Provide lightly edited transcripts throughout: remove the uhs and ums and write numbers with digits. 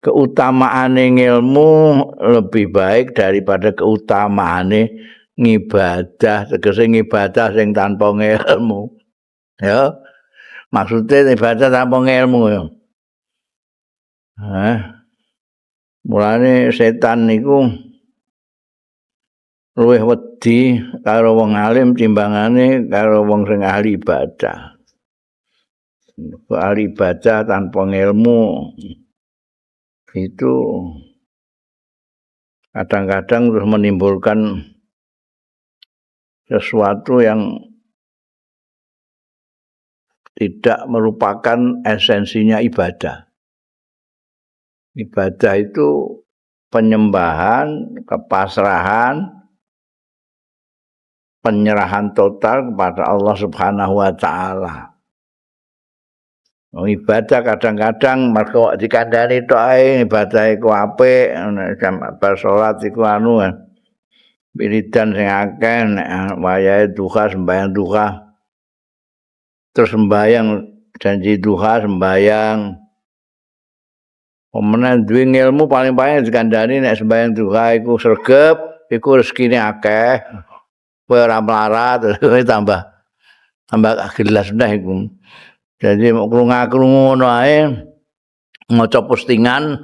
Keutamaane ngilmu lebih baik daripada keutamaane ngibadah, tegese ngibadah sing tanpa ngilmu. Ya. Maksude ibadah tanpa ngilmu ya. Mulane setan niku luwih wedi karo wong alim timbangane karo wong sing ahli ibadah. Ahli ibadah tanpa ngilmu itu kadang-kadang terus menimbulkan sesuatu yang tidak merupakan esensinya ibadah. Ibadah itu penyembahan, kepasrahan, penyerahan total kepada Allah Subhanahu wa taala. Ibadah kadang-kadang mergo dikandani tok ae ibadah iku apik, nek jam bar salat iku anu wiridan sing akeh, nek wayahe duha sembahyang duha. Terus sembahyang janji duha sembahyang. Pemenang duwe ngilmu paling-paling dikandani nek sembahyang duha iku sregep, iku rezekine akeh. Kowe ora melarat, kowe tambah gelas neh iku. Jadi mau krungu-krungu ngono ae maca postingan.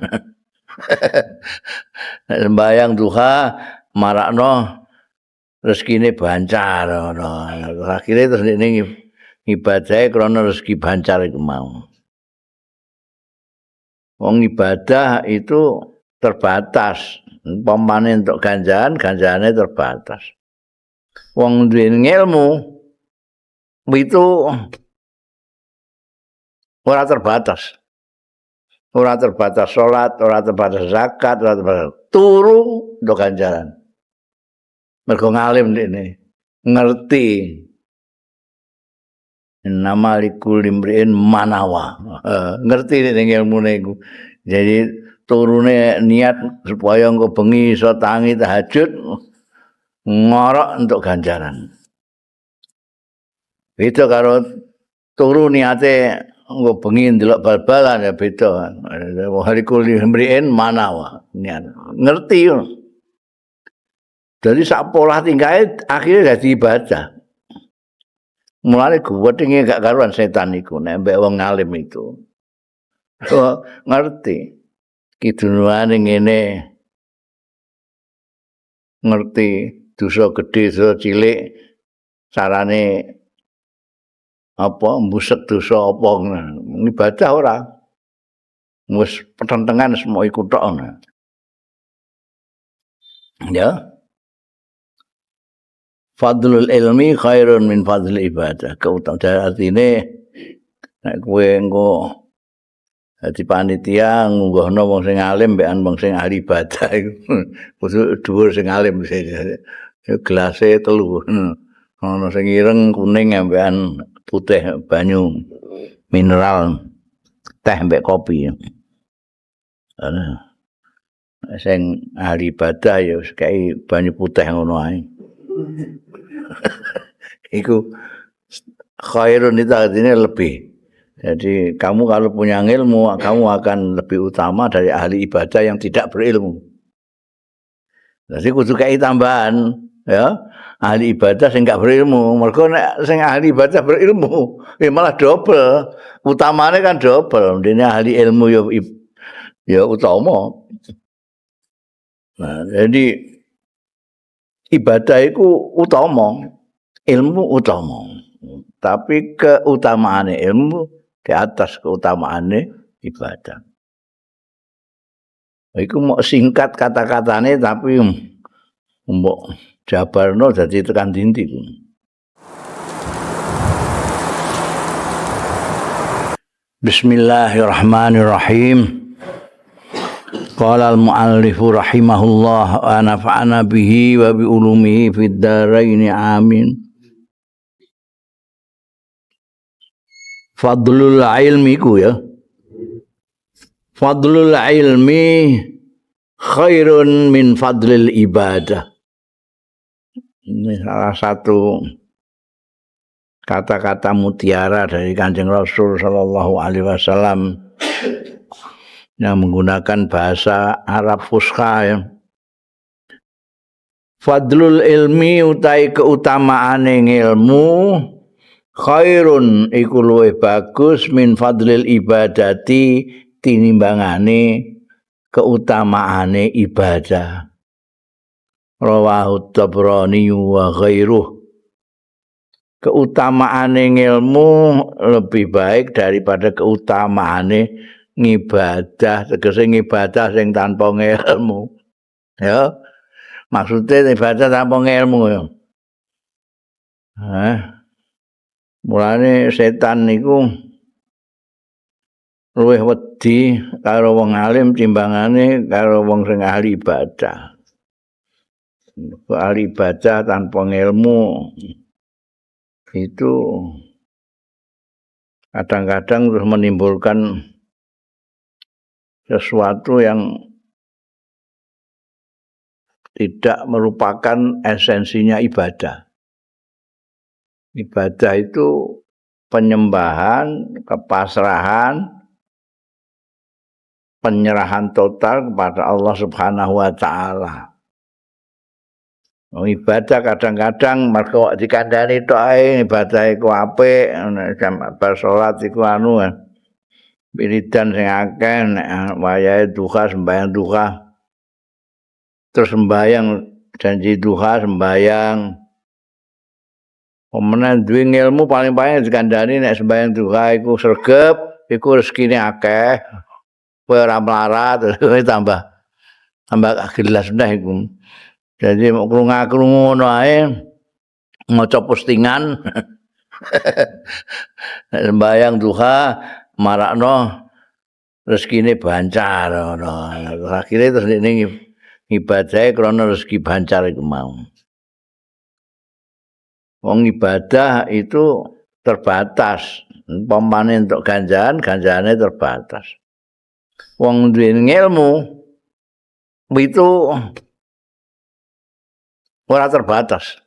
Nek sembahyang duha marakno rezekine bancar ngono. Akhire terus ndekne ngibadahe krana rezeki bancar iku mau. Wong ibadah itu terbatas. Umpamane entuk ganjaran, ganjarane terbatas. Wong duwe ngilmu itu ora terbatas. Ora terbatas salat, ora terbatas zakat, ora terbatas turu untuk ganjaran. Mergo ngalim ndekne, ngerti. Nama likul imri'in manawa. Ngerti nek ilmune iku. Jadi turune niat supaya engko bengi iso tangi tahajud ngorok untuk ganjaran. Beda karo turu niate engko bengi ndelok bal-balan ya beda. Likul imri'in manawa. Niat. Ngerti. Jadi sak pola tingkahe akhirnya dadi ibadah. Mulane guwethinge gak karuan setan iku nek mbek wong alim itu. Oh, ngerti. Kidunuane ngene. Ngerti dosa gedhe dosa cilik carane apa mbusek dosa apa ibadah ora. Wis petentengan semua iku tok ngono. Ya. Fadlul ilmi khairun min fadlil ibadah. Keutamaan artine nek kowe engko dadi panitia ngunggahno wong sing alim mbekan wong sing ahli ibadah iku kudu dhuwur sing alim gelase telu. Ono sing ireng kuning ambekan putih banyu mineral teh mbek kopi. Sing ahli ibadah ya wis kei banyu putih ngono ae. Iku khairun itu artinya lebih. Jadi kamu kalau punya ilmu, kamu akan lebih utama dari ahli ibadah yang tidak berilmu. Jadi kudu kei tambahan, ya. Ahli ibadah sing gak berilmu, mergo nek sing ahli ibadah berilmu, ya malah double. Utamane kan double. Dene ahli ilmu ya ya utama. Nah, jadi ibadah iku utama, ilmu utama. Tapi keutamaane ilmu di atas keutamaane ibadah. Iku mok singkat kata-katane tapi mbok jabarno dadi tekan dindi. Bismillahirrahmanirrahim. Qala al-mu'allifu rahimahullah wa nafa'ana bihi wa bi ulumihi fid dharain amin. Fadlul ilmi ku ya. Fadlul ilmi khairun min fadlil ibadah. Ini salah satu kata-kata mutiara dari Kanjeng Rasul sallallahu alaihi wasallam Yang menggunakan bahasa Arab Fusha ya. Fadlul ilmi utai keutamaane ilmu khairun iku luwih bagus min fadlil ibadati tinimbangane keutamaane ibadah. Rawahu Tabrani wa ghairuh. Keutamaane ilmu lebih baik daripada keutamaane ngibadah, tegese ngibadah sing tanpa ilmu. Ya. Maksudnya ibadah tanpa ilmu ya. Mulane setan niku luwih wedi karo wong alim timbangane karo wong sing ahli ibadah. Ahli ibadah tanpa ilmu itu kadang-kadang terus menimbulkan sesuatu yang tidak merupakan esensinya ibadah. Ibadah itu penyembahan, kepasrahan, penyerahan total kepada Allah Subhanahu wa taala. Ibadah kadang-kadang mergo dikandani tok ae ibadah iku apik, nek bar salat iku anu wiridan sing akeh, nek wayahe duha sembahyang duha. Terus sembahyang janji duha sembahyang. Pemenang duwe ilmu paling-paling dikandani nek sembahyang duha iku sregep, iku rezekine akeh. Kowe ora melarat, kowe tambah gelas neh iku. Jadi mau krungu-krungu ngono ae maca postingan. Nek sembahyang duha marakno rezekine bancar ngono. Akhire terus ning ibadahe krana rezeki bancar iku mau. Wong ibadah itu terbatas. Umpamane entuk ganjaran, ganjarane terbatas. Wong duwe ilmu itu ora terbatas.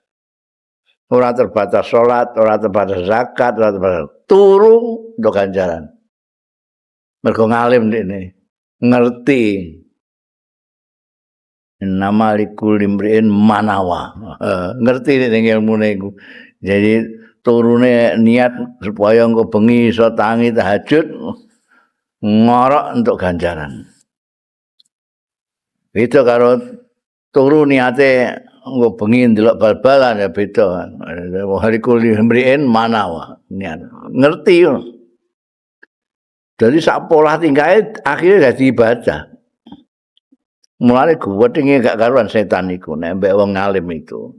Ora terbatas salat, ora terbatas zakat, ora terbatas turu entuk ganjaran. Mergo ngalim ndekne, ngerti. Nama likul imri'in manawa. Ngerti ning ilmune iku. Jadi turune niat supaya engko bengi iso tangi tahajud ngorok untuk ganjaran. Beda karo turu niate engko bengi ndelok bal-balan ya beda. Likul imri'in manawa niat. Ngerti. Jadi sak pola tingkahe akhirnya dadi ibadah. Mulane guwethinge gak karuan setan iku nek mbek wong alim itu.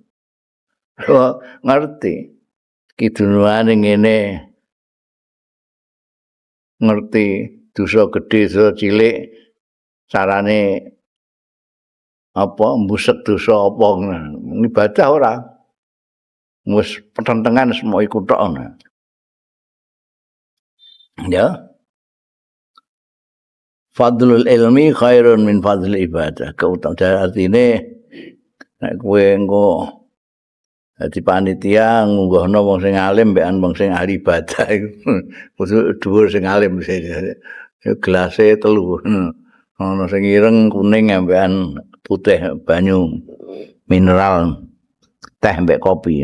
Ngerti. Kidunuane ngene. Ngerti dosa gedhe, dosa cilik, carane apa mbusek dosa apa ibadah ora. Wis petentengan semua iku tok ngono. Ya. Fadlul ilmi khairun min fadlil ibadah. Keutamaan artine nek kowe engko dadi panitia ngunggahno wong sing alim mbekan wong sing ahli ibadah iku kudu dhuwur sing alim gelase telu. Ono sing ireng, kuning ambekan putih banyu mineral teh mbek kopi.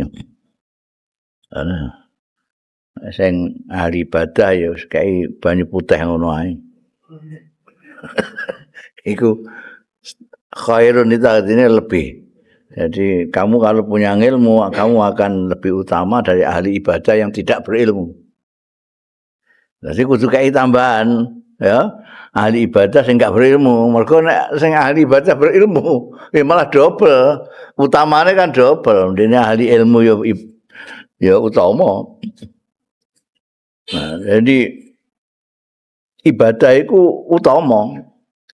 Sing ahli ibadah ya wis kei banyu putih ngono ae. Iku khairun itu artinya lebih. Jadi kamu kalau punya ilmu, kamu akan lebih utama dari ahli ibadah yang tidak berilmu. Jadi kudu kei tambahan, ya. Ahli ibadah sing gak berilmu, mergo nek sing ahli ibadah berilmu, ya malah double. Utamane kan double. Dene ahli ilmu ya ya utama. Nah, jadi ibadah itu utama,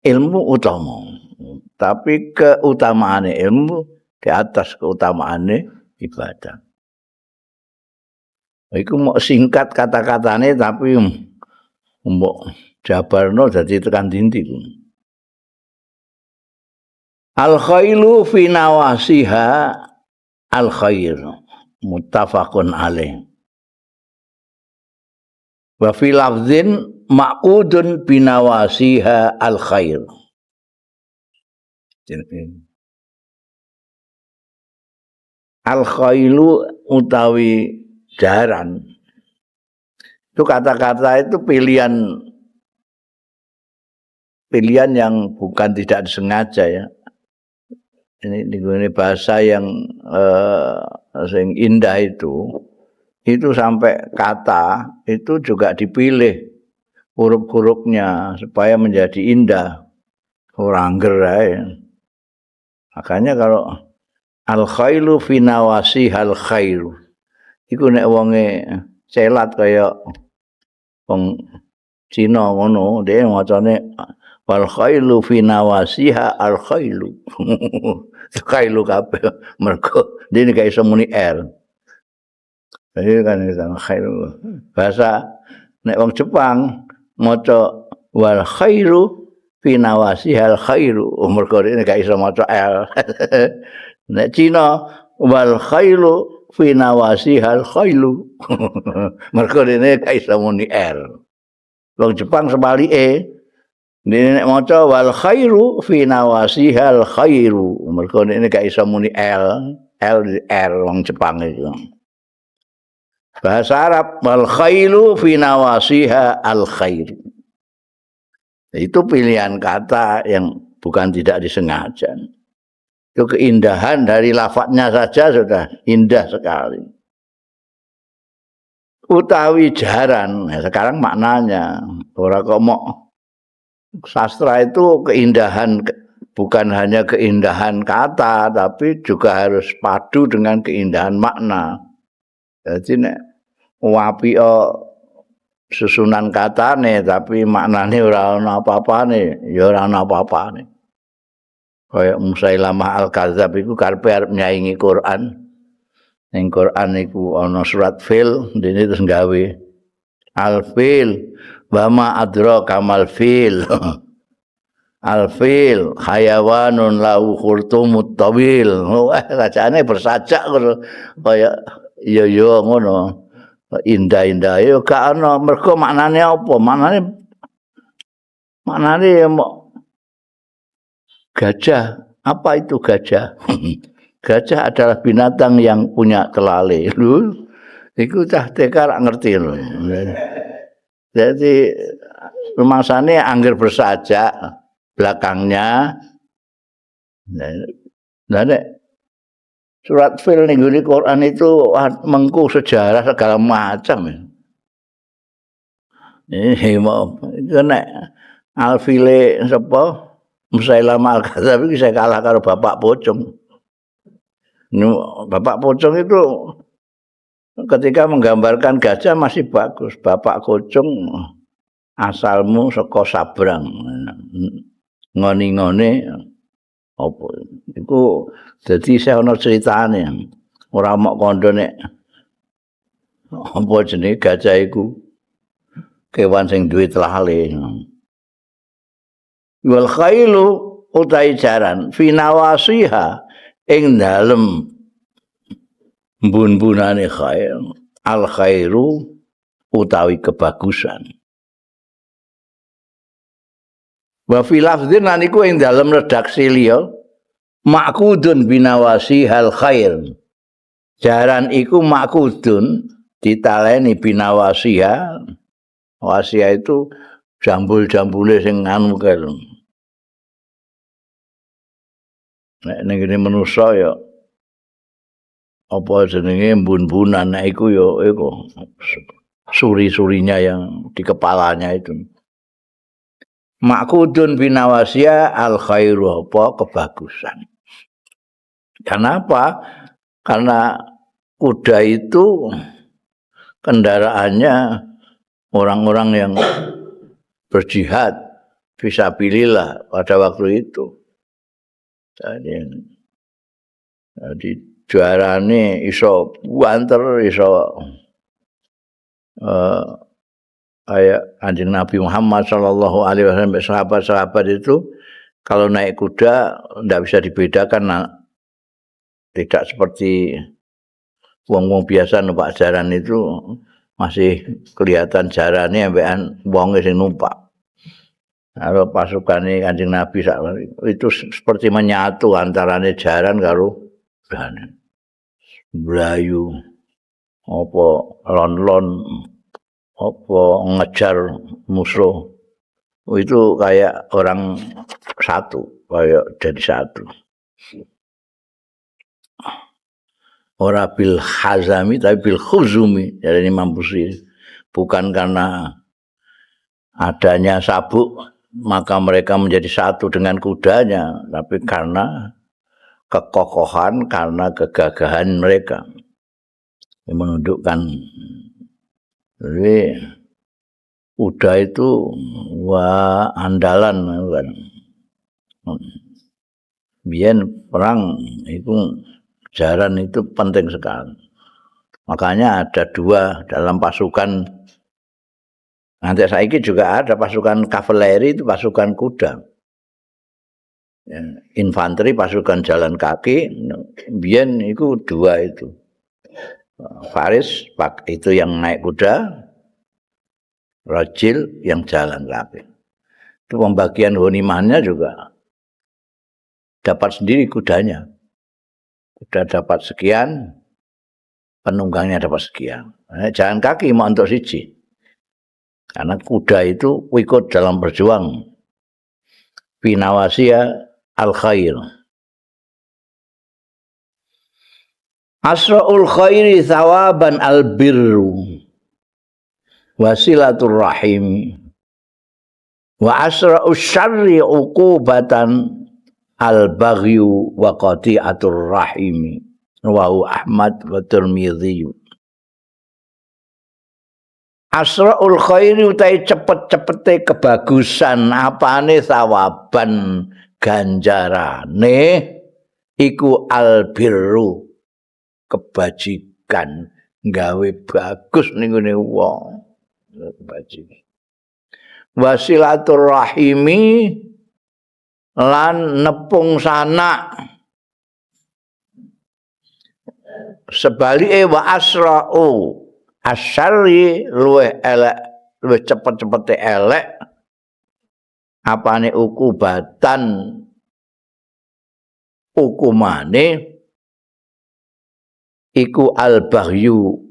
ilmu utama. Tapi keutamaane ilmu di atas keutamaane ibadah. Iku mau singkat kata-katane tapi mbok jabarno dadi tekan dindi. Al khailu fi nawasiha al khair muttafaqun alaih. Wa fi lafzin maqudun binawasiha al khair. Al khailu utawi jaran. Itu kata-kata itu pilihan yang bukan tidak disengaja ya. Ini bahasa yang sing indah itu sampai kata itu juga dipilih huruf-hurufnya supaya menjadi indah. Ora angger ae. Makanya kalau al khailu fi nawasihal khairu iku nek wonge celat kaya wong Cina ngono, dhewe macane wal khailu fi nawasiha al khailu. Khailu kabeh mergo dene gak iso muni r. Jadi kan khailu. Bahasa nek wong Jepang maca wal khairu fi nawasihal khairu, mergo dene gak iso maca l. Nek Cina wal khailu fi nawasihal khailu. Mergo dene gak iso muni r. Wong Jepang sebalike, dene nek maca wal khairu fi nawasihal khairu, mergo dene gak iso muni l, l r wong Jepang itu. Bahasa Arab wal khailu fi nawasiha al khair. Itu pilihan kata yang bukan tidak disengaja. Itu keindahan dari lafadznya saja sudah indah sekali. Utawi jaran, nah sekarang maknanya ora kok mok sastra itu keindahan bukan hanya keindahan kata tapi juga harus padu dengan keindahan makna. Jadi nek apike susunan katane tapi maknane ora ana apa-apane, ya ora ana apa-apane. Kaya Musailamah Al-Kadzab iku karepe arep nyaingi Quran. Ning Quran iku ana surat fil, dene terus gawe al-fil wa ma adraka mal fil. Al-fil hayawanun lahu khurtumut tawil. Wah, rajane bersajak ngono kaya iya ya ngono. Indah-indah ya gak ana mergo maknane apa? Maknane ya gajah. Apa itu gajah? Gajah adalah binatang yang punya telale. Lho, iku cah TK rak ngerti lho. Jadi rumangsane angger bersajak belakangnya. Nah, nek surat fil ning gone Quran itu mengku sejarah segala macam. Ini mau iku nek alfile sapa Musailamah Al-Kadzab iki saya kalah karo Bapak Pocong. Bapak Pocong itu ketika menggambarkan gajah masih bagus. Bapak Pocong asalmu saka sabrang. Ngoni-ngone apa iku dadi isih ana critane. Ora mok kandha nek apa jenenge gajah iku kewan sing duwe telale. Wal khailu utai jaran fi nawasiha ing dalem bun-bunane khair al khairu utawi kebagusan. Wa fi lafdzin lan iku ing dalem redaksi liya maqudun binawasihal khair. Jaran iku maqudun ditaleni binawasiha. Wasia itu jambul-jambule sing anu kae lho. Nek ning ngene manusa ya apa jenenge mbun-mbunan nek iku ya iku suri-surinya yang di kepalanya itu. Maqudun binawasia al khairu apa kebagusan. Kenapa? Karena kuda itu kendaraannya orang-orang yang berjihad fisabilillah pada waktu itu. Jadi juarane iso banter iso kayak Kanjeng Nabi Muhammad sallallahu alaihi wasallam sahabat-sahabat itu kalau naik kuda ndak bisa dibedakan, nah, tidak seperti wong-wong biasa numpak jaran itu Masih kelihatan jarane ambekan wonge sing numpak. Karo pasukane Kanjeng Nabi itu seperti menyatu antarane jaran karo kudane. Mlayu apa lon-lon apa ngejar musuh itu kayak orang satu, kayak jadi satu. Ora bil khazami tapi bil khuzumi dari Imam Busiri. Bukan karena adanya sabuk maka mereka menjadi satu dengan kudanya, tapi karena kekokohan, karena kegagahan mereka. Ini menunjukkan jadi kuda itu wah andalan kan. Biyen perang itu jaran itu penting sekali. Makanya ada dua dalam pasukan. Nanti saiki juga ada pasukan kavaleri itu pasukan kuda. Infanteri pasukan jalan kaki, biyen itu dua itu. Faris itu yang naik kuda, Rajil yang jalan kaki. Itu pembagian ghanimahnya juga dapat sendiri kudanya. Kuda dapat sekian, penunggangnya dapat sekian. Jalan kaki mau untuk siji. Karena kuda itu ikut dalam berjuang. Finawasia al-khair. Asra'ul khairi thawaban al-birru wasilatur rahim wa asra'us syarri uqubatan al-baghyu wa qati'atur rahim. Rawahu Ahmad wa Tirmidzi. Asra'ul khairi utai cepet-cepete kebagusan apane thawaban ganjarane iku albirru kebajikan gawe bagus ning ngene wong kebajikan wasilaturrahimi lan nepung sanak sebalike wa asra'u asyari luwih elek luwih cepet-cepete elek apane ukubatan hukumane iku al-baghyu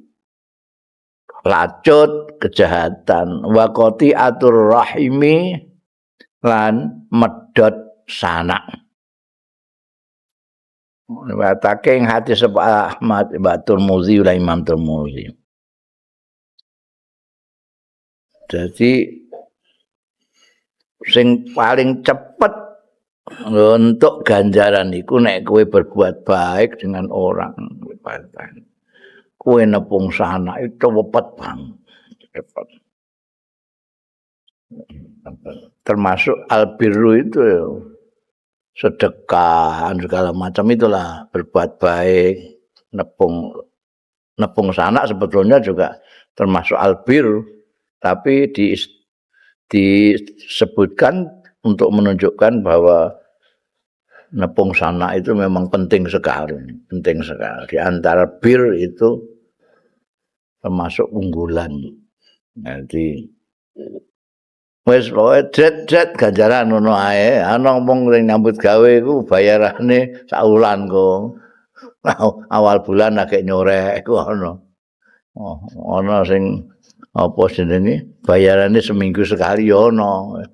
lacut kejahatan wa qati'atur rahimi lan medhot sanak. Riwayatake ing hadis Ahmad wa Tirmizi lan Imam Tirmizi. Jadi sing paling cepet untuk ganjaran iku nek kowe berbuat baik dengan orang, kowe nepung sanak itu cepet banget. Cepet. Termasuk albirru itu sedekah segala macam itulah berbuat baik, nepung sanak sebetulnya juga termasuk albir, tapi disebutkan untuk menunjukkan bahwa nepung sanak itu memang penting sekali, penting sekali. Di antara bir itu termasuk unggulan. Jadi wis pokoke jet-jet ganjaran ngono ae. Ana wong sing nyambut gawe iku bayarane saulan kok. Awal bulan agek nyorek iku ana. Oh, ana sing apa jenenge bayarane seminggu sekali ya ana.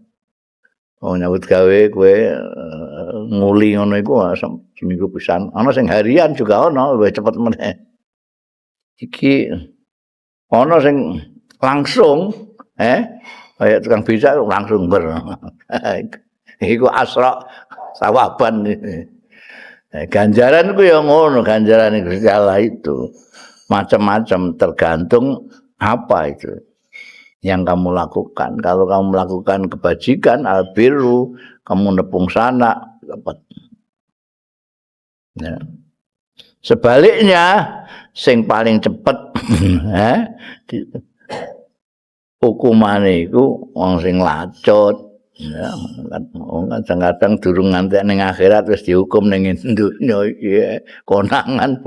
Wong nyambut gawe kowe nguli ngono iku seminggu pisan. Ana sing harian juga ana, luwih cepet meneh. Iki ana sing langsung kayak tukang becak langsung ber. Iku asra sawaban. Ganjaran ku ya ngono, ganjaran Gusti Allah itu macam-macam tergantung apa itu yang kamu lakukan. Kalau kamu melakukan kebajikan albiru, kamu nepung sanak dapat. Ya. Sebaliknya sing paling cepet hukumane iku wong sing lacut ya, wong kadang-kadang durung ngantek ning akhirat wis dihukum ning donya iki konangan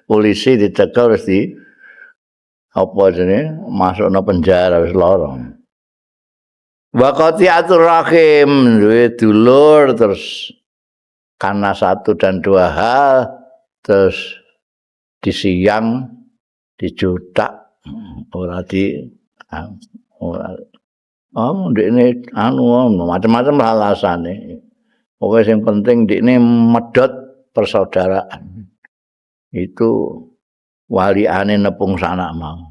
polisi dicekel wis di apa jenenge masukno penjara wis lara. Wa qati'atur rahim duwe dulur terus karena satu dan dua hal terus disiang dijutak ora di ora oh ndekne anu macam-macam alasane. Pokoke sing penting ndekne medhot persaudaraan. Itu waliane nepung sanak mau.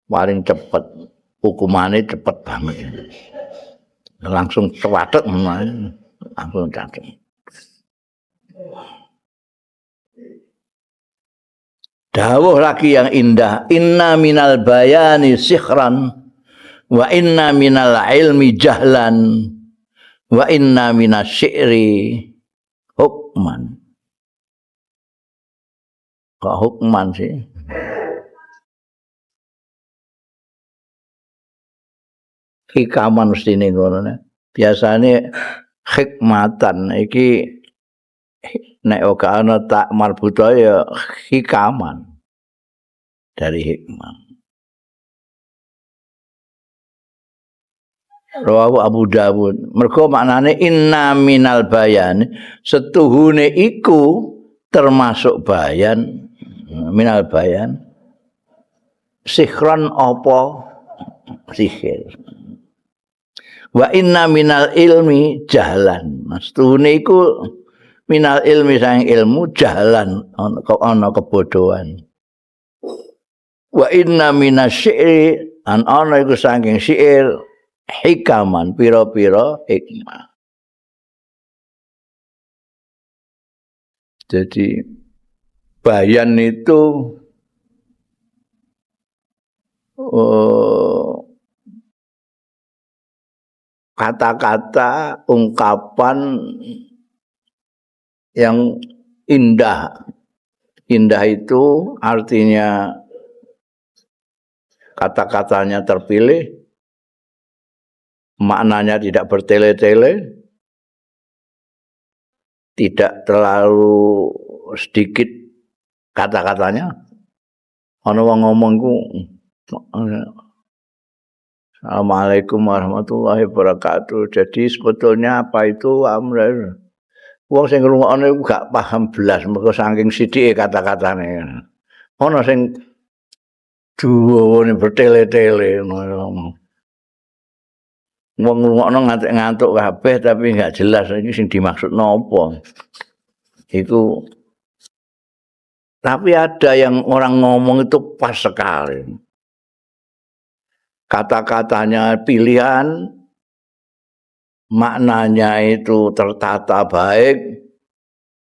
Paling cepet hukumane cepet banget. Langsung cewatet langsung catet. Dawuh lagi yang indah, inna minal bayani sihran wa inna minal ilmi jahlan wa inna minasyi'ri hukman. Kok hukman sih? Hikaman mestine ngono ne. Biasane hikmatan iki nek ora ana tak marbuta ya hikaman dari hikmah. Rawahu Abu Dawud. Mergo maknane inna minal bayan, setuhune iku termasuk bayan, minal bayan sihron apa sihir. Wa inna minal ilmi jahlan. Setuhune iku minal ilmi sang ilmu jahlan ana kebodohan. Wa inna minasyi'ri an ana iku saking syair hikaman pira-pira hikmah. Jadi bayan itu kata-kata ungkapan yang indah. Indah itu artinya kata-katanya terpilih, maknanya tidak bertele-tele, tidak terlalu sedikit kata-katanya. Ana wong ngomong ku Assalamualaikum warahmatullahi wabarakatuh. Jadi sebetulnya apa itu amrul? Wong sing ngrungokne iku gak paham blas mergo saking sithike kata-katane. Ana sing duwone bertele-tele ngono. Wong ngrungokno ngantuk-ngantuk kabeh tapi gak jelas iki sing dimaksud napa. Iku tapi ada yang orang ngomong itu pas sekali. Kata-katanya pilihan, maknanya itu tertata baik,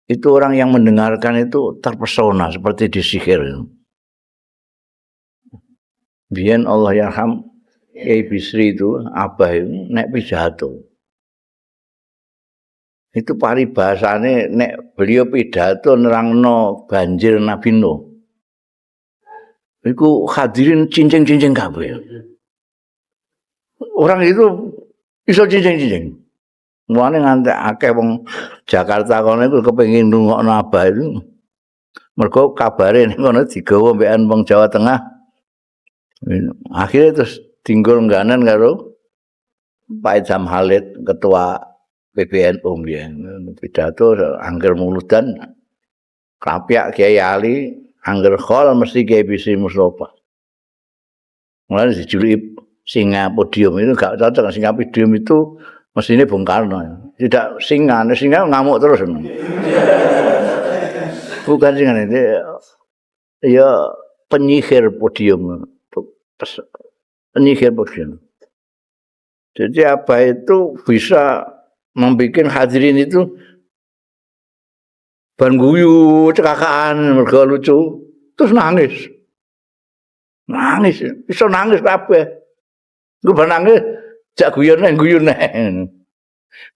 itu orang yang mendengarkan itu terpesona seperti disihir. Biyen Allah yarham Kiai Bisri itu, abah itu nek pidato. Itu paribasane nek beliau pidato nerangno banjir Nabi Nuh. Iku hadirin cincing-cincing kabeh. Orang itu iso cincing-cincing. Mulane nganti akeh wong Jakarta kono iku kepengin ngrungokno abah itu. Mergo kabare ning kono digawa mbekan wong Jawa Tengah. Akhirnya terus tinggal ngganan karo Pak Idham Halid, ketua PBNU mbiyen. Pidato angger muludan krapyak Kiai Ali, angger khol mesti Kiai Bisri Mustofa. Mulane dijuluki singa podium itu gak cocok. Singa podium itu mestinya Bung Karno. Tidak singa, singa ngamuk terus. Bukan singa itu, ya penyihir podium. Penyihir podium. Jadi apa itu bisa membuat hadirin itu ban guyu, cekakaan, mergo lucu, terus nangis. Nangis, bisa nangis kabeh. Iku ban nangis, jak guyon neh, guyon neh.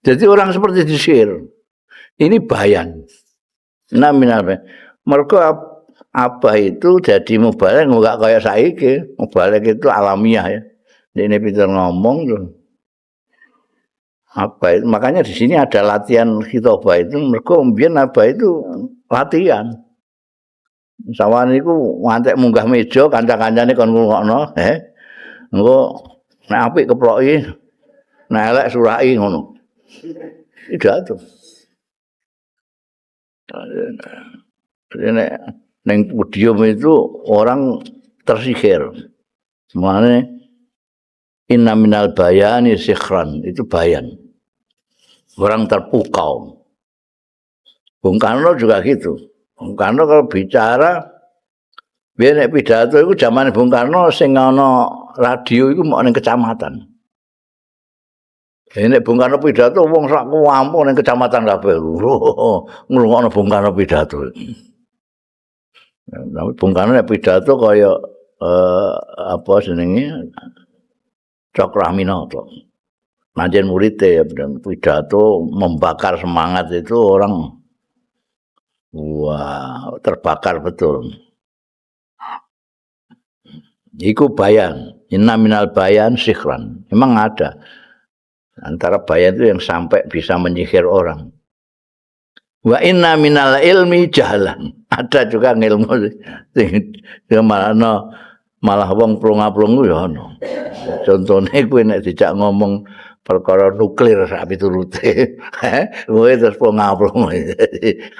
Jadi orang seperti disihir. Ini bayan. Nah, minal. Mergo abah itu jadi mubaligh enggak kayak saiki. Mubaligh itu alamiah ya. Ini pinter ngomong tuh. Apa itu? Makanya di sini ada latihan khitobah itu. Mergo mbiyen abah itu latihan. Sawan iku ngantek munggah meja kanca-kancane kon ngrungokno, Engko nek apik keploki, nek elek suraki ngono. Pidato. Jadi nek ning podium itu orang tersihir. Semuanya inna minal bayani sikhran, itu bayan. Orang terpukau. Bung Karno juga gitu. Bung Karno kalau bicara, biar nek pidato itu zaman Bung Karno sing ana radio iku mok ning kecamatan. Nek Bung Karno pidato wong sak kampung ning kecamatan kabeh. Ngrungokno Bung Karno pidato. Tapi Bung Karno nek pidato kaya apa jenenge Cokroaminoto. Pancen muridé ya pidato membakar semangat itu orang wah terbakar betul. Iku bayan, inna minal bayan sikhran. Memang ada antara bayan itu yang sampai bisa menyihir orang. Wa inna minal ilmi jahlan. Ada juga ilmu sing malah wong plonga-plongu ya ono. Contone kowe nek dijak ngomong perkara nuklir sak piturute, kowe terus plonga-plongu.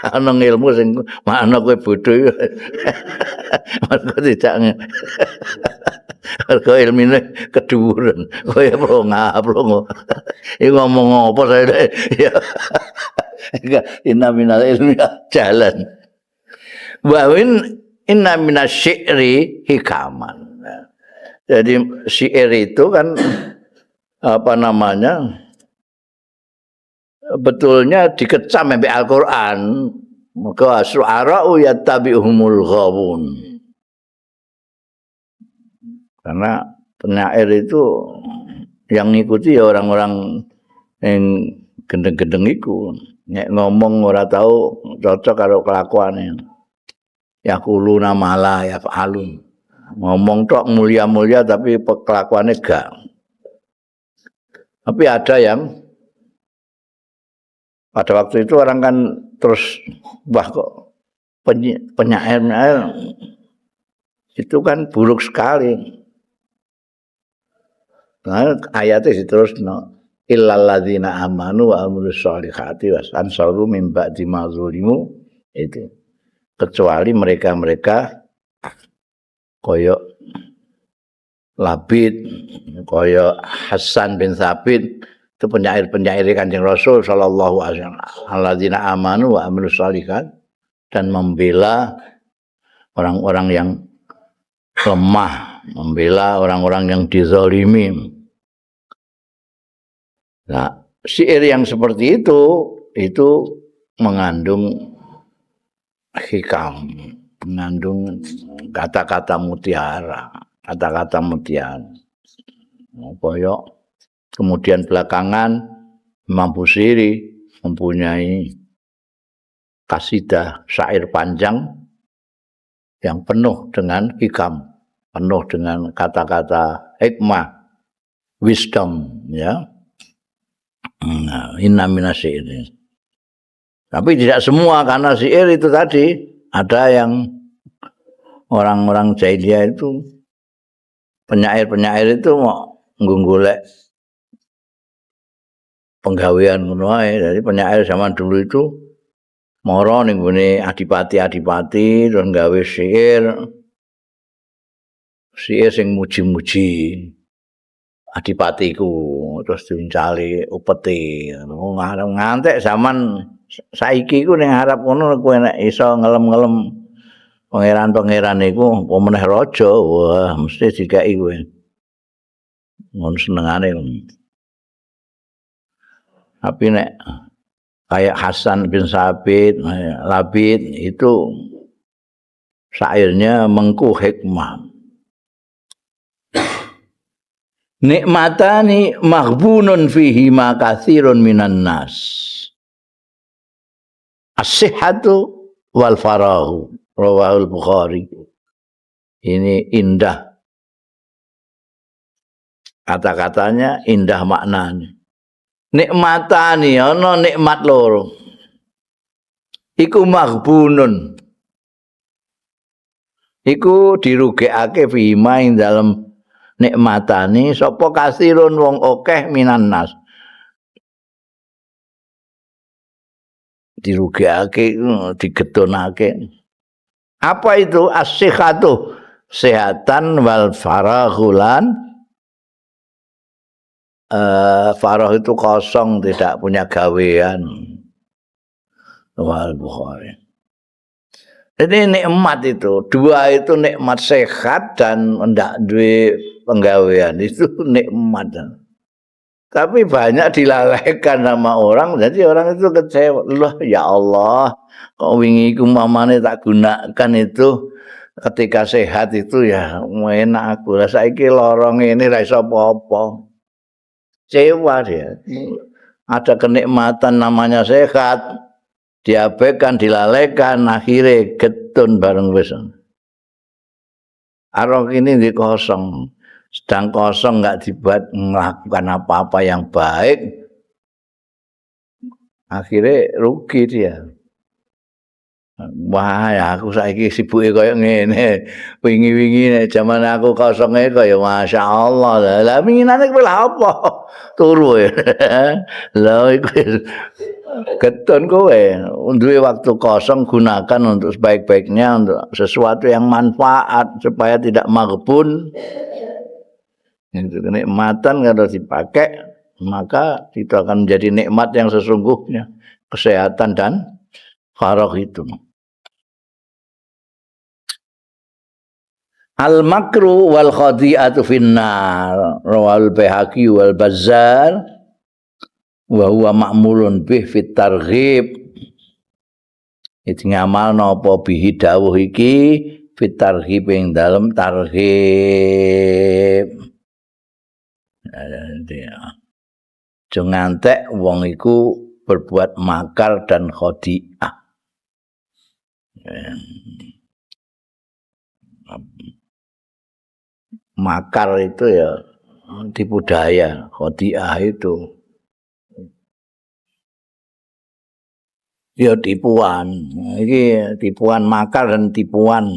Ana ilmu sing makna kowe bodho iku. Mergo dijak mergo ilmine kedhuwuren, kowe plonga-plongu. Iku ngomong apa saya? Ya. Enggak, inna minal ilmi jalan. Wa inna minasyi'ri hikaman. Jadi syair itu kan apa namanya? Betulnya dikecam sampai Al-Qur'an. Maka syu'ara'u yattabi'uhumul ghawun. Karena penyair itu yang ngikuti ya orang-orang yang gendeng-gendeng iku. Nek ngomong ora tahu cocok karo kelakuane. Yaquluna ma la yaf'alun. Ngomong tok mulia-mulia tapi kelakuannya gak. Tapi ada yang pada waktu itu orang kan terus wah kok penyair-penyair itu kan buruk sekali. Nah, ayatnya terus no. Illal ladzina amanu wa amilus solihati wa ansaru min ba'di ma zulimu, itu kecuali mereka-mereka koyok Labid, koyok Hasan bin Sabit, itu penyair-penyair Kanjeng Rasul sallallahu alaihi wasallam, alladzina amanu wa amilus solihat, dan membela orang-orang yang lemah, membela orang-orang yang dizalimi. Nah, syair yang seperti itu mengandung hikam, mengandung kata-kata mutiara, kata-kata mutiara. Koyok kemudian belakangan Imam Busiri mempunyai kasidah syair panjang yang penuh dengan hikam, penuh dengan kata-kata hikmah, wisdom, ya. Nah, inna minasyi'ri. Tapi tidak semua, karena syair itu tadi ada yang orang-orang jahiliyah itu penyair-penyair itu mau nggolek penggawean ngono ae. Jadi penyair zaman dulu itu moro ning gone adipati-adipati terus gawe syair. Syair sing muji-muji adipatiku terus diuncali upeti. Ngantek zaman saiki iku ning Arab ngono kowe nek iso ngelem-ngelem pangeran-pangeran iku apa meneh raja, wah mesti dikeki kowe. Ngono senengane. Tapi nek kayak Hasan bin Sabit, Labid itu syairnya mengku hikmah. Nikmatani maghbunun fihi ma katsirun minan nas. As-sihhatu wal farahu. Rawahul Bukhari. Ini indah kata-katanya, indah maknanya. Nikmatani ana nikmat loro. Iku maghbunun. Iku dirugekake fima ing dalem nikmatane sapa kasirun wong akeh minan nas. Dirugekake, digetonake. Apa itu as-sihhatu? Sehatan wal faraghulan. Faragh itu kosong, tidak punya gawean. Wal Bukhari. Ini nikmat itu, dua itu nikmat sehat dan ndak duwe penggawean, itu nikmat. Tapi banyak dilalaikan sama orang, jadi orang itu kecewa. Loh, ya Allah, kok wingi iku mamane tak gunakan itu ketika sehat itu ya enak aku. Lah saiki lara ngene ra iso apa-apa. Kecewa dia. Ada kenikmatan namanya sehat, diabaikan, dilalaikan, akhirnya getun bareng wis. Arok ini di kosong, sedang kosong nggak dibuat melakukan apa-apa yang baik, akhirnya rugi dia. Wah, ya aku saiki sibuke koyo ngene. Wingi-wingi nek jaman aku kosonge kaya Masya Allah. Lah winginane kowe lha apa? Turu. Lah iku getun kowe. Duwe waktu kosong gunakan untuk sebaik-baiknya, untuk sesuatu yang manfaat supaya tidak maghbun. Itu kenikmatan kalau dipakai maka itu akan menjadi nikmat yang sesungguhnya, kesehatan dan faragh itu. Al makru wal khadi'atu finnar, rawal Baihaqi wal Bazzar wa huwa ma'mulun bih fit targhib. Iki ngamalno apa bihi dawuh iki fit targhib ing dalem targhib. Aja ngantek wong iku berbuat makar dan khadi'ah. Makar itu ya tipu daya, khadi'ah itu ya tipuan. Iki tipuan, makar dan tipuan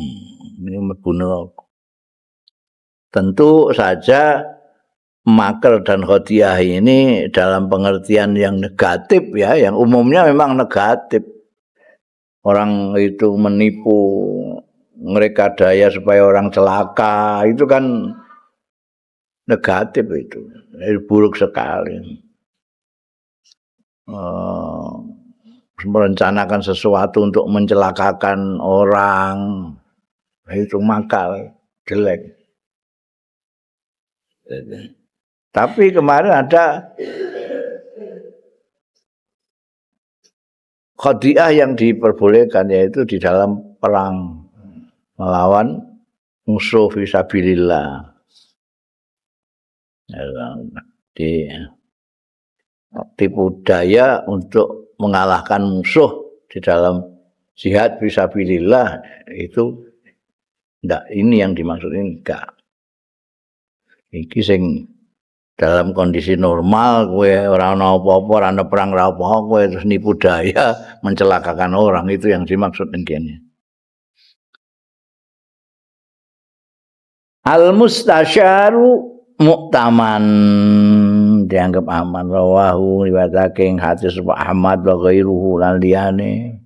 ini mlebu neraka. Tentu saja makar dan khadi'ah ini dalam pengertian yang negatif ya, yang umumnya memang negatif. Orang itu menipu, mereka daya supaya orang celaka, itu kan negatif itu, buruk sekali. Merencanakan sesuatu untuk mencelakakan orang, itu makar, jelek. Tapi kemarin ada khadi'ah yang diperbolehkan, yaitu di dalam perang melawan musuh fisabilillah. Di tipu daya untuk mengalahkan musuh di dalam jihad fisabilillah itu ndak, ini yang dimaksud ini enggak. Iki sing dalam kondisi normal kowe ora ana apa-apa, ora ana perang ora apa-apa, kowe terus nipu daya mencelakakan orang, itu yang dimaksud ning kene. Al mustasyaru muktaman, dianggap aman. Rawahu riwayatake ing hadis Ahmad wa ghairuhu lan liyane.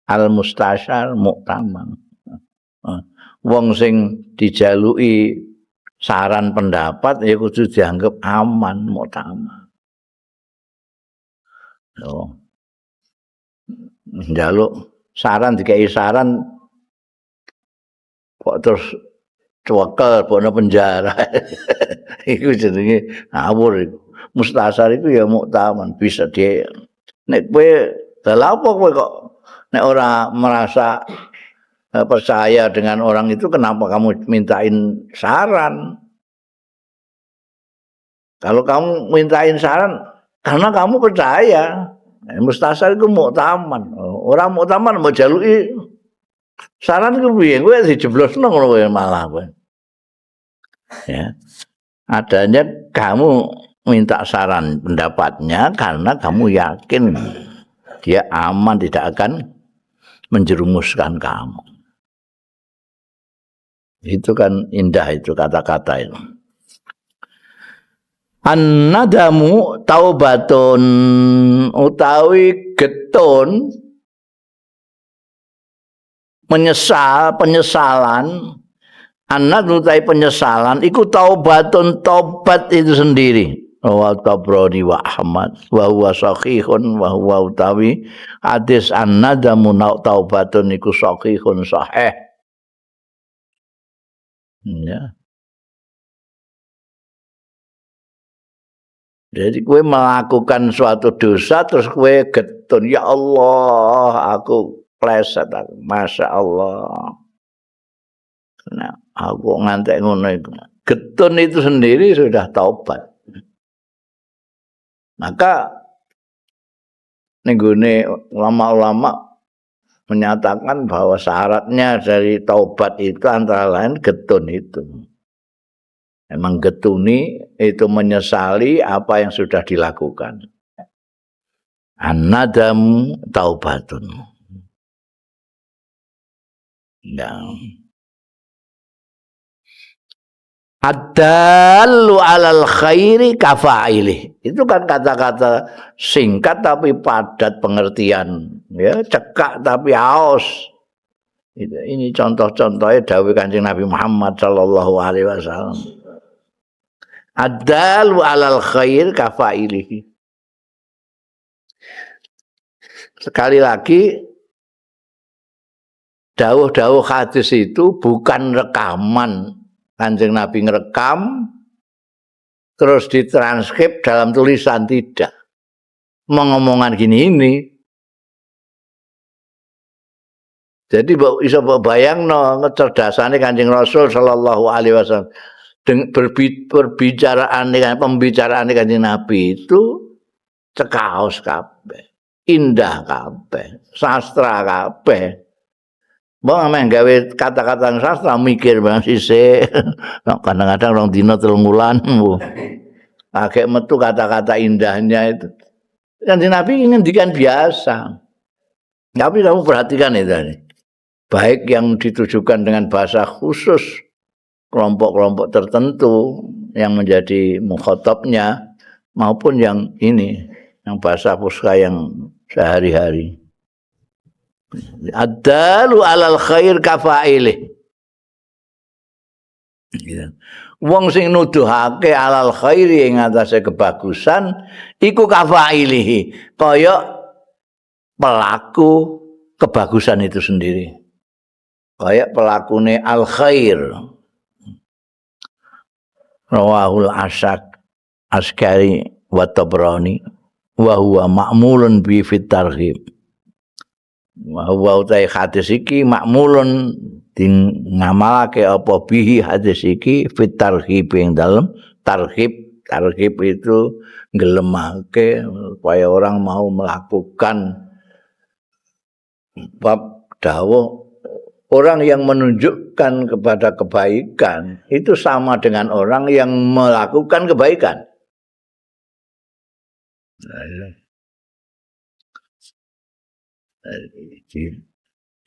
Al mustasyar muktaman, wong sing dijaluki saran pendapat ya kudu dianggap aman, muktaman. Yo njaluk saran, dikai saran kok terus cekel bono penjara. Iku jenenge ngawur iku. Mustasar iku ya muktaman, bisa di nek kowe lha apa kowe kok nek ora merasa percaya dengan orang itu, kenapa kamu mintain saran? Kalau kamu mintain saran karena kamu percaya. Mustasar iku muktaman. Ora muktaman mbok jaluki saran ku piye? Kowe dijeblosno ngono kowe malah kowe. Ya. Adanya kamu minta saran pendapatnya karena kamu yakin dia aman, tidak akan menjerumuskan kamu. Itu kan indah itu kata-kata itu. An-nadamu taubatun utawi getun menyesal, penyesalan. An-nadamu utawi penyesalan iku taubatun, taubat itu sendiri. Wa Tabrani wa Ahmad wa huwa sahihun wa huwa utawi hadis an-nadamu taubatun iku sahihun sahih. Ya. Jadi kowe melakukan suatu dosa terus kowe getun, ya Allah, aku pleset aku, Masya Allah. Nah, aku ngantek ngono iku. Getun itu sendiri sudah taubat. Maka ning gone ulama-ulama menyatakan bahwa syaratnya dari taubat itu antara lain getun itu. Memang getuni itu menyesali apa yang sudah dilakukan. An-nadamu taubatun. Nah. Ad-dallu 'alal khairi kafa'ilih. Itu kan kata-kata singkat tapi padat pengertian, ya, cekak tapi haus. Ini contoh-contohnya dawuh Kanjeng Nabi Muhammad sallallahu alaihi wasallam. Ad-dallu 'alal khair kafa'ilih. Sekali lagi, dawuh-dawuh hadis itu bukan rekaman. Kanjeng Nabi ngerekam terus ditranskrip dalam tulisan, tidak. Mengomongan gini ini. Jadi iso mbok bayangno kecerdasane Kanjeng Rasul sallallahu alaihi wasallam. Berbicaraan dengan pembicaraan Kanjeng Nabi itu cekaos kabeh, indah kabeh, sastra kabeh. Mbok ameh gawe kata-kata sastra mikir bang sisik. Kadang-kadang rong dina telung wulan. Agek metu kata-kata indahnya itu. Kanjeng Nabi ngendikan biasa. Tapi kamu perhatikan itu tadi. Baik yang ditujukan dengan bahasa khusus kelompok-kelompok tertentu yang menjadi mukhatabnya maupun yang ini, yang bahasa fusha yang sehari-hari. Ad-dalu 'alal khair kafa'ilih. Wong sing nuduhake 'alal khairi ing atase kebagusan iku kafa'ilihi, kaya pelaku kebagusan itu sendiri. Kaya pelakune al khair. Rawahul Asak Askari wa Tabrani wa huwa ma'mulun bi fit targhib. Wa huwa utai hadis iki ma'mulun din ngamalake apa bihi hadis iki fit targhib ing dalem targhib. Targhib itu nggelemake supaya orang mau melakukan bab dawuh. Orang yang menunjukkan kepada kebaikan itu sama dengan orang yang melakukan kebaikan.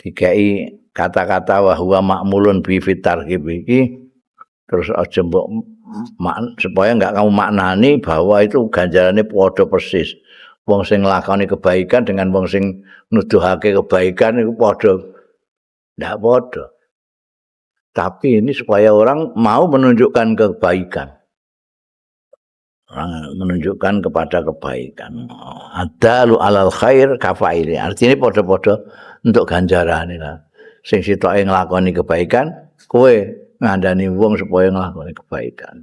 Dikai kata-kata wa huwa ma'mulun bi fit targhib iki terus aja mbok supaya enggak kamu maknani bahwa itu ganjarane padha persis. Wong sing nglakoni kebaikan dengan wong sing nuduhake kebaikan iku padha. Ndak padha. Tapi ini supaya orang mau menunjukkan kebaikan. Orang menunjukkan kepada kebaikan. Adalu alal khair kafaili. Artinya padha-padha untuk ganjaran lah. Sing sitoke nglakoni kebaikan, kowe ngandani wong supaya nglakoni kebaikan.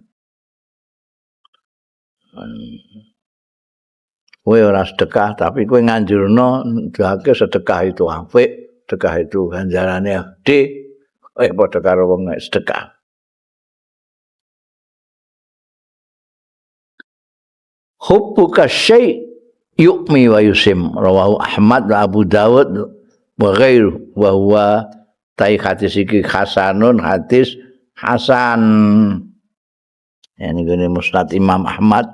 Kowe ora sedekah tapi kowe nganjurno ndake sedekah itu apik, sedekah itu ganjarane gedhe. Kowe padha karo wong nek sedekah. Hubbuka syai' yu'mi wa yusim, rawahu Ahmad wa Abu Dawud wa ghairu wa huwa tai hadis iki hasanun, hadis hasan. Ini gini Musnad Imam Ahmad.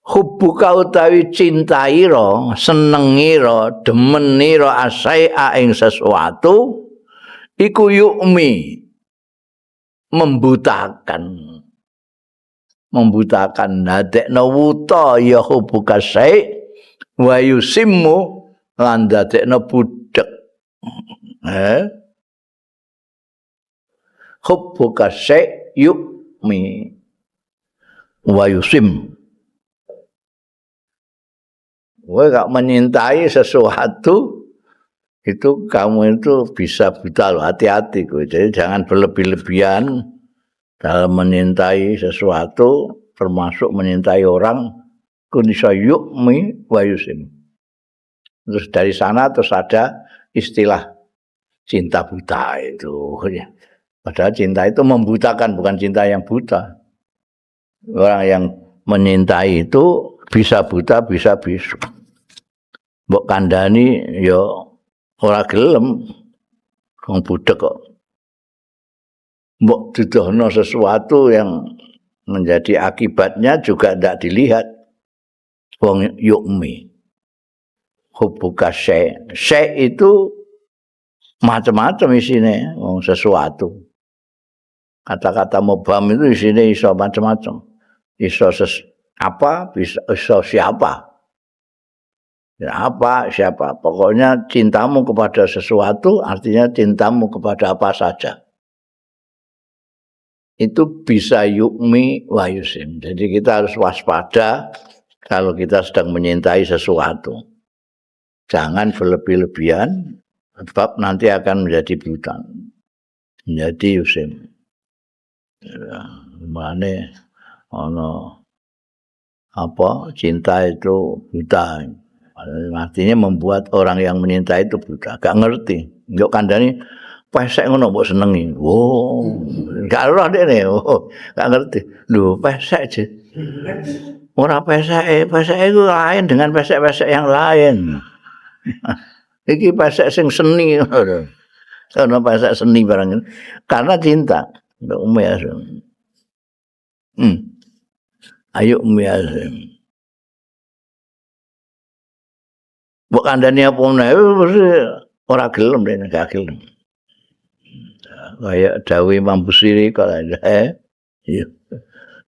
Hubbuka utawi cintaira, senengira, demenira asai'a ing sesuatu iku yukmi, membutakan. Membutakan dadekno wuta ya hubbuka syai' wa yusimmu lan dadekno budhek. Hubbuka syai' yukmi wa yusim. Kowe gak menyintai sesuatu itu kamu itu bisa buta loh, hati-hati kowe. Jadi jangan berlebih-lebihan dalam menyintai sesuatu, termasuk menyintai orang, ku iso yukmi wa yusim. Terus dari sana terus ada istilah cinta buta itu. Padahal cinta itu membutakan, bukan cinta yang buta. Orang yang menyintai itu bisa buta, bisa bisu. Mbok kandhani ya ora gelem, wong budhek kok. Mbok duduhno sesuatu yang menjadi akibatnya juga ndak dilihat. Wong yukmi. Hubbuka syai'. Syai' itu macam-macam isine, wong sesuatu. Kata-kata mubham itu isine iso macam-macam. Iso apa, bisa iso siapa. Ya, apa, siapa. Pokoknya cintamu kepada sesuatu artinya cintamu kepada apa saja. Itu bisa yukmi wa yusim. Jadi kita harus waspada kalau kita sedang menyintai sesuatu. Jangan berlebih-lebihan, sebab nanti akan menjadi buta, menjadi yusim. Ya, mane ana apa cinta itu buta. Artinya membuat orang yang menyintai itu buta, gak ngerti. Njuk kandhani pesek ngono mbok senengi. Wo, gak roh dekne. Oh, gak ngerti. Lho, pesek je. Ora peseke, peseke iku lain dengan pesek-pesek yang lain. Iki pesek sing seni. Ono pesek seni barang. Karena cinta. Ayo umiyas. Mbok kandhani apa meneh ora gelem dene, gak gelem. Kayak dawuh Imam Busiri kok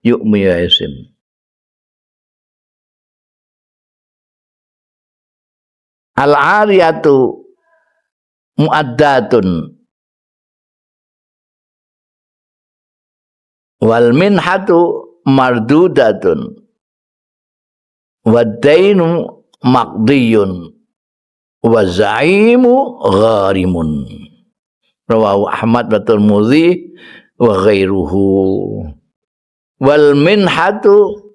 yuk miyasim. Al-ariyatu muaddatun wal minhatu mardudatun wad-dainu maqdiyun wa za'imu gharimun. Rawahu Ahmad wa Tirmidzi wa ghairuhu. Wal minhatu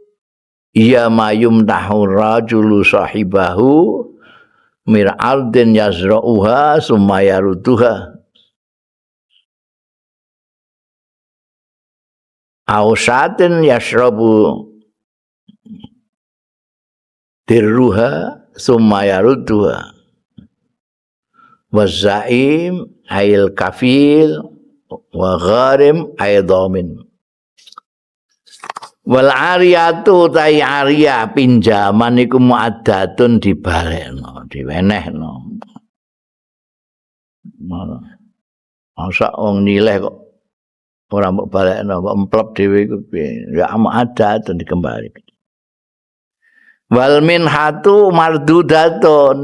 ya ma yumtahu rajulu sahibahu mir ardin yazra'uha summa yaruduha aw satin yashrabu dirruha summa yaruduha. Wazaim ail kafil wa gharim ay dhamin. Wal ariyatu tai ariyah pinjaman iku muaddatun dibalekno, diwenehno. Masa wong nileh kok ora mbok balekno, mbok emplep dhewe iku piye? Ya muaddatun dikembalikan. Wal minhatu mardudatun.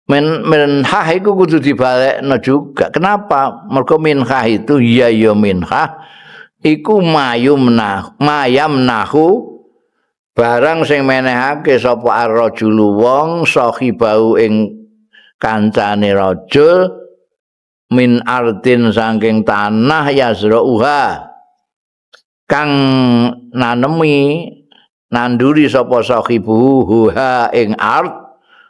Minhah iku kudu dibalekno juga. Kenapa? Mergo minhah itu ya ya minhah iku mayumnah, mayamnahu barang sing menehake sapa ar-rajulu wong sahibau ing kancane rajul min ardin saking tanah yazra'uha kang nanemi nanduri sapa sahibuhu ha ing ard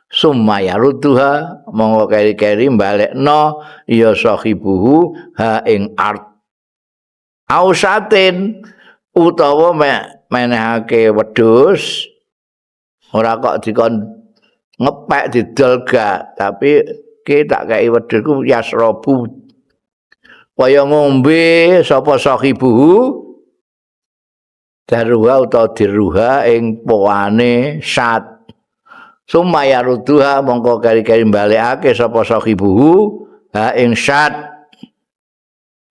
summa yaruduha monggo keri-keri balekno ya sahibuhu ha ing ard ausatin utawa menehake wedhus ora kok dikon ngepek didol gak, tapi ki tak kei wedhus ku yasrobu kaya ngombe sapa sahibuhu Daruha utawa diruha ing poane sat. Sumaya ruduha mongko keri-keri balekake sapa sahibuhu ha ing sat.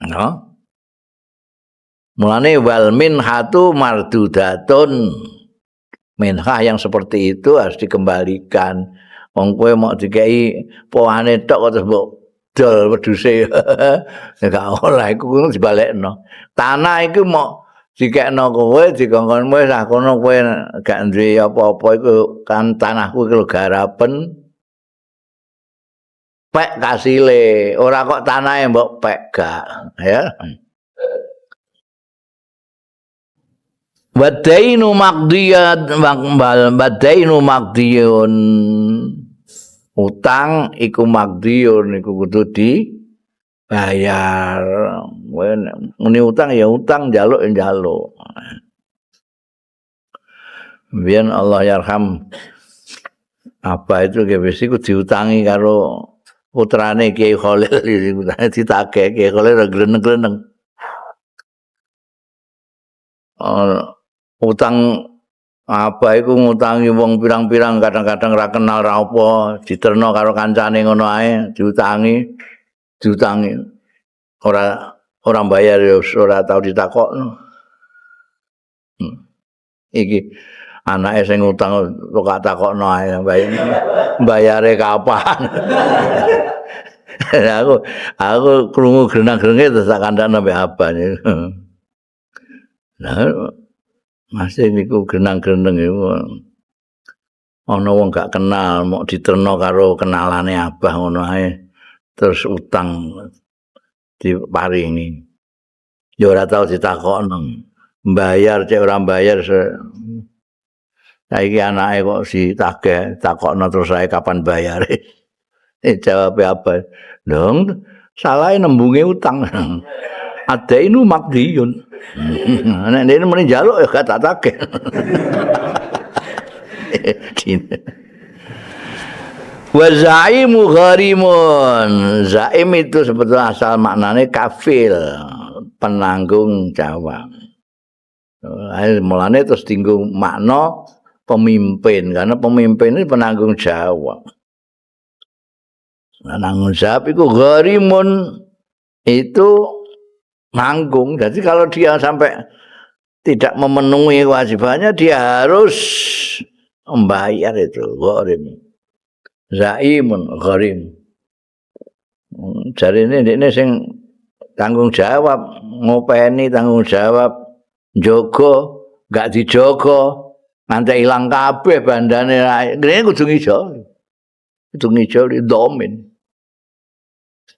No. Mulane wal minhatu mardudatun. Minhah yang seperti itu harus dikembalikan. Wong kowe mok dikeki poane tok terus mbok dol wedhuse. Gak oleh iku dibalekno. Tanah iku mok dikekno kowe dikongkon wis ah kono kowe gak duwe apa-apa iku kan tanahku iki lho garapen. Pek kasile, ora kok tanahe mbok pek gak, ya. Wadainu maqdiyat wadainu maqdiyun. Utang iku maqdiyun iku kudu dibayar. Muni utang ya utang, njaluk ya njaluk. Biyen Allah yarham apa itu GBC iku diutangi karo putrane Kiai Khalil, ditagih Kiai Khalil gleneng-gleneng. Utang apa iku ngutangi wong pirang-pirang kadang-kadang ra kenal ra apa, diterno karo kancane ngono ae, diutangi ora bayar ya ora tau ditakokno. Iki anake sing ngutang kok takokno ae bayare kapan. Aku krungu grenang-grenge terus tak kandhakno mbek abah. Lah masih niku grenang-greneng iku ana wong gak kenal mok diterno karo kenalane abah ngono ae terus utang diparingi. Ya ora tau ditakokno. Bayar cek ora bayar. Saiki anake kok ditagih takokno terus ae kapan bayare. Jawabe apa? Dong, salahe nembunge utang. Adainu maqdiyun. Nek ndene muni njaluk ya gak tak tagih. Wa zaimu gharimun. Zaim itu sebetulnya asal maknane kafil, penanggung jawab. Mulane terus tinggu makna pemimpin, karena pemimpin ini penanggung jawab. Penanggung jawab itu gharimun itu nanggung. Jadi kalau dia sampai tidak memenuhi kewajibannya, dia harus membayar itu gharim. Zaimun gharim. Jadi ini sing tanggung jawab, ngopeni tanggung jawab, njogo, gak dijogo, nganti ilang kabeh bandane. Ini kudu ngijo. Kudu ngijo domin.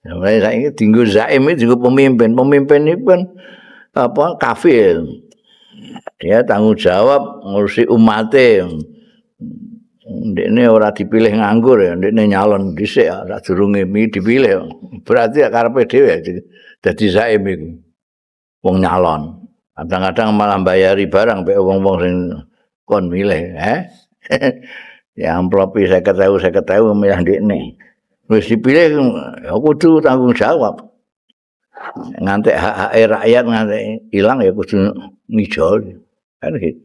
Saiki dinggo zaim iki dinggo pemimpin. Pemimpin iki kan apa kafir. Dia tanggung jawab ngurusi umate. Ndekne ora dipilih nganggur ya, ndekne nyalon dhisik sadurunge dipilih. Berarti karepe dhewe dadi zaim iku. Wong nyalon. Kadang-kadang malah bayari barang mek wong-wong sing kon milih, eh. Ya amplopi 50.000 50.000 milih ndekne. Wis dipilih ya kudu tanggung jawab. Ngantek hak-hak rakyat ngantek ilang ya kudu ngijol. Kan gitu.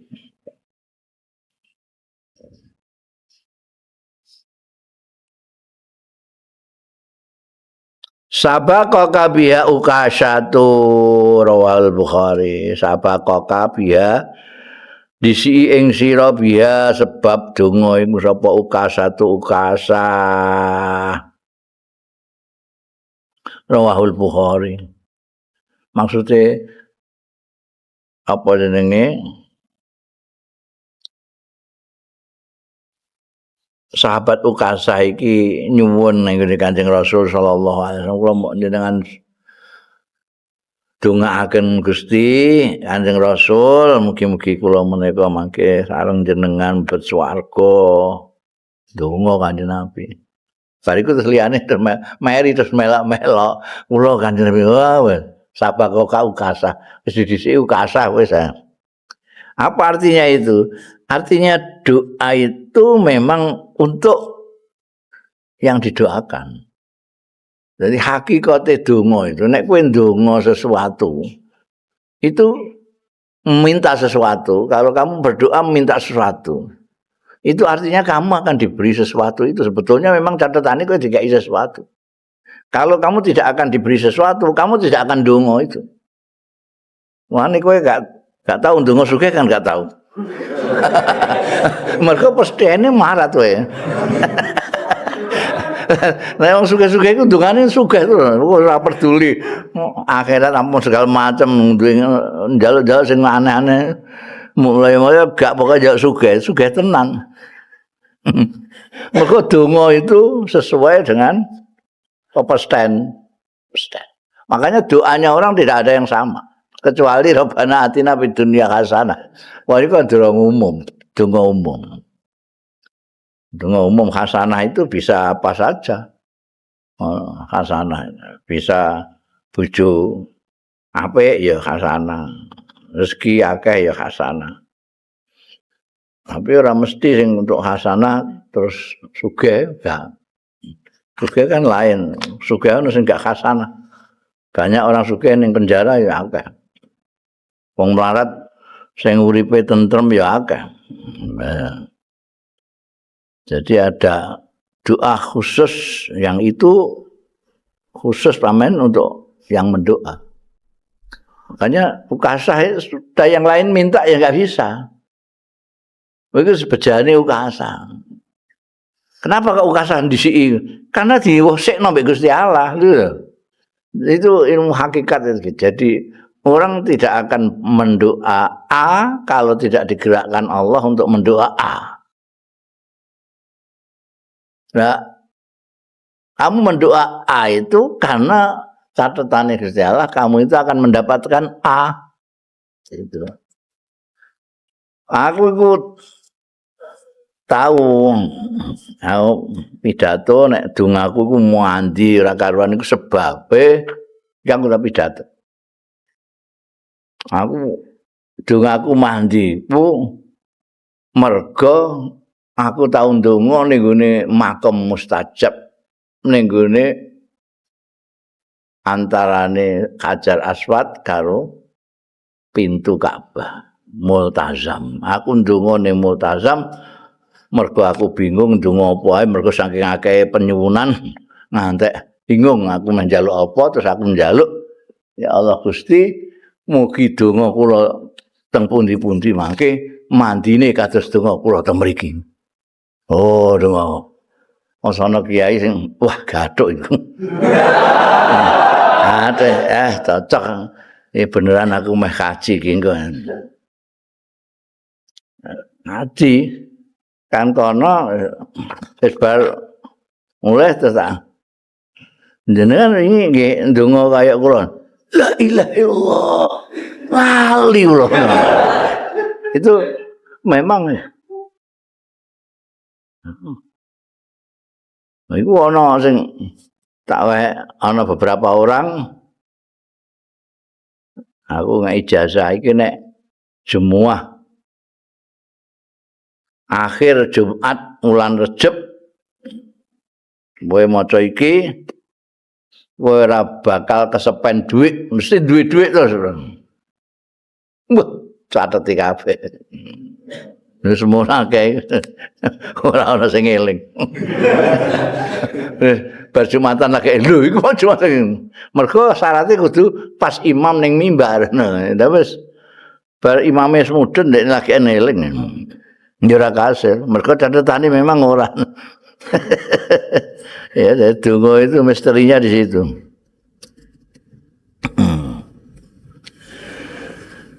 Sabaqaka biha ukashatu rawal Bukhari. Sabaqaka biha disi ing sira biha sebab donga iku sapa ukashatu ukasa. Rawahul Bukhari. Maksudnya apa jenenge? Sahabat Ukasah iki nyuwun ning Kanjeng Rasul sallallahu alaihi wasallam, kula mok njenengan dongaaken Gusti Kanjeng Rasul, mugi-mugi kula menika mangke sareng jenengan mlebet swarga. Donga Kanjeng Nabi. Bariku terus liyane terus meri terus melok-melok. Kula Kanjeng Nabi, wah wis sabaqaka Ukasah. Wis didhisiki Ukasah wis. Apa artinya itu? Artinya doa itu memang untuk yang didoakan. Jadi hakikate donga itu, nek kowe ndonga sesuatu itu meminta sesuatu, kalau kamu berdoa meminta sesuatu, itu artinya kamu akan diberi sesuatu itu. Sebetulnya memang catatannya kau dikai sesuatu. Kalau kamu tidak akan diberi sesuatu, kamu tidak akan dongo itu. Wah, ini kowe gak tahu dongo sugih kan gak tahu. Mergo pestene marat kowe. Nah, wong sugih-sugih iku dongane sugih to, ora peduli akhirat ampun segala macam, duwe njaluk-njaluk sing aneh-aneh. Mulai-mulai gak pokoke njaluk sugih, sugih tenan. Mergo donga itu sesuai dengan pepesten. Makanya doanya orang tidak ada yang sama. Kecuali Rabbana atina fid dunya hasanah. Wah, ini kan donga umum, donga umum. Donga umum hasanah itu bisa apa saja. Hasanah bisa bojo apik ya hasanah. Rezeki akeh ya hasanah. Tapi ora mesti sing untuk hasanah terus sugih gak. Sugih kan lain. Sugih ono sing gak hasanah. Banyak orang sugih ning penjara ya akeh. Wong melarat sing uripe tentrem ya akeh. Jadi ada doa khusus yang itu khusus pamen untuk yang mendoa. Makanya Ukasah sudah yang lain minta ya nggak bisa. Itu sebejane Ukasah. Kenapa kok Ukasah disiki? Karena diwosikno mbek Gusti Allah lho. Itu ilmu hakikat itu. Jadi orang tidak akan mendoa A kalau tidak digerakkan Allah untuk mendoa A. Nah, kamu mendoa A itu karena catatan Gusti Allah, kamu itu akan mendapatkan A. Itu. Aku itu tahu, aku pidato nek dongaku iku mandi ora karuan iku sebabe yang ora pidato. Aku dongaku mandi ku mergo aku tau ndonga ning gone makom mustajab ning gone antarane Hajar Aswad karo pintu Ka'bah Multazam. Aku ndonga ning Multazam mergo aku bingung ndonga apa ae, mergo saking akeh penyuwunan ngantek bingung aku njaluk apa, terus aku njaluk ya Allah Gusti mugi donga kula teng pundi-pundi mangke mandine kados donga kula teng mriki. Oh, donga. Ana kiai sing wah gathuk iku. Ate cocok. Ini beneran aku meh kaji iki engko. Ngaji kan kono wis bar mulih terus tak jenengan iki nggih ndonga kaya kula. La ilaha illallah. Lali kula. Itu memang iku ana sing tak wae ana beberapa orang aku nggak ijazah iki nek Jumuah akhir Jumat wulan Rejeb kowe maca iki kowe ora bakal kesepen duit, mesti duit-duit terus. Wah, cateti kabeh. Wis semono akeh. Ora ana sing eling. Bar Jumatan lagi lho iku Jumatan. Mergo syaratnya kudu pas imam ning mimbar. Nah, wis bar imame wis mudhun ndek lagi eling. Ya ora kasil, mergo catetane memang ora. Ya, donga itu misterinya di situ.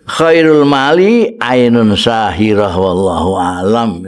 Khairul mali ainun sahirah wallahu alam.